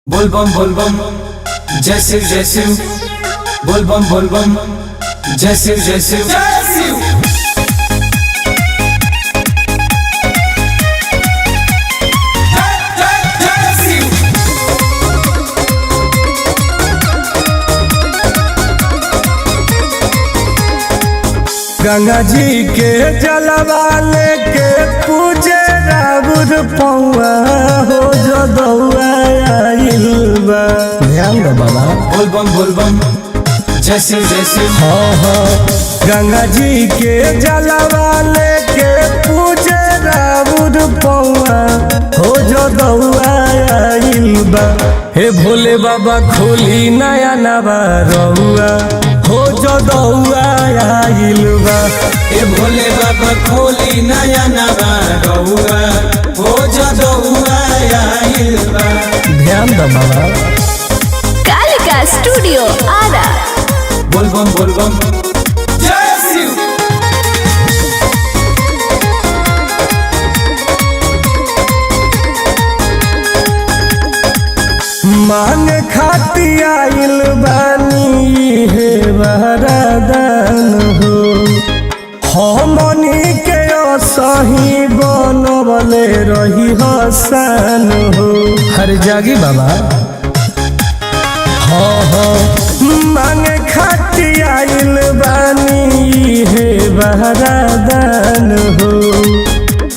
बोलबम बोलबम जय शिव जय शिव, बोलबम बोलबम जय शिव जय शिव जय शिव। जय जय जय शिव। गंगा जी के जलवा लेके पूजे राउर पौआ हो जदौआ आइल बा। ध्यान दो बाबा। बोलबम बोलबम जय शिव जय शिव। हाँ हाँ, गंगा जी के जलवा लेके पूजे राउर पौआ हो जदौआ आइल बा। हे भोले बाबा खोली नया नवा रउआ हो जदौआ आइल बा। ए भोले बाबा खोली नया नवा रउआ हो जदौआ आइल बा। ध्यान दो बाबा। कालिका स्टूडियो आरा। बोलबम बोलबम जय शिव। मांग खाती आइल बानी हे वरदान हो, हमनी के असही बनवले रही हसान हो। हर जागी बाबा। हाँ हाँ, मांग खाती आइल बानी हे वरदान हो,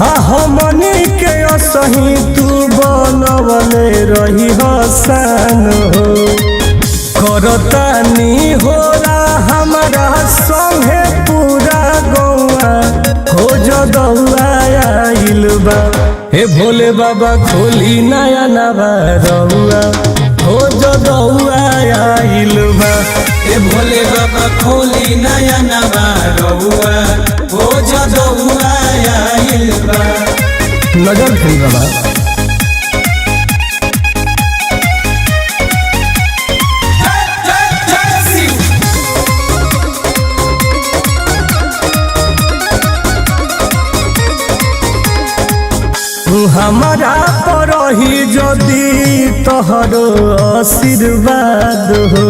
आ हमनी के असही तू बनवले रही हसान हो। करतानी होला हमारा संगे पूरा गौआ हो जदौआ आइल बा। हे भोले बाबा खोली नया नवा रउआ हो जदौआ आइल बा। ए भोले बाबा खोली नया नवा रउआ हो जदौआ आइल बा। नजर फेरी बाबा। जय जय जय शिव। हमारा पर ही जदि तोहरो आशीर्वाद हो,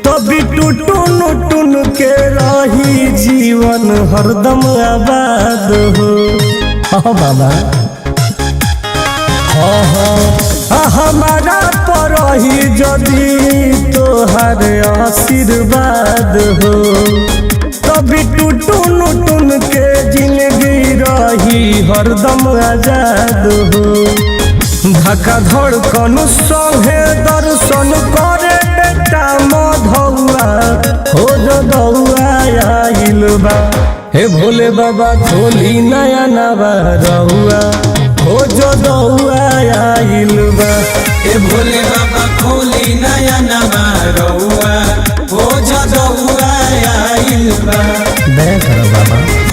तभी टुटुन टुन के रही जीवन हरदम आबाद हो। हाँ बाबा। हाँ हाँ, हमारा पर ही जदि तोहर आशीर्वाद हो, तभी टुटुन टुन के जिंदगी रही हरदम आजाद हो। धक्का धड़कन संगे दर्शन करे बेटा मधौआ हो जदौआ आइल बा। हे भोले बाबा खोली नया नवा रउआ हो जदौआ आइल बा। ए भोले बाबा खोली नया नवा रउआ हो जदौआ आइल बा। दया करो बाबा।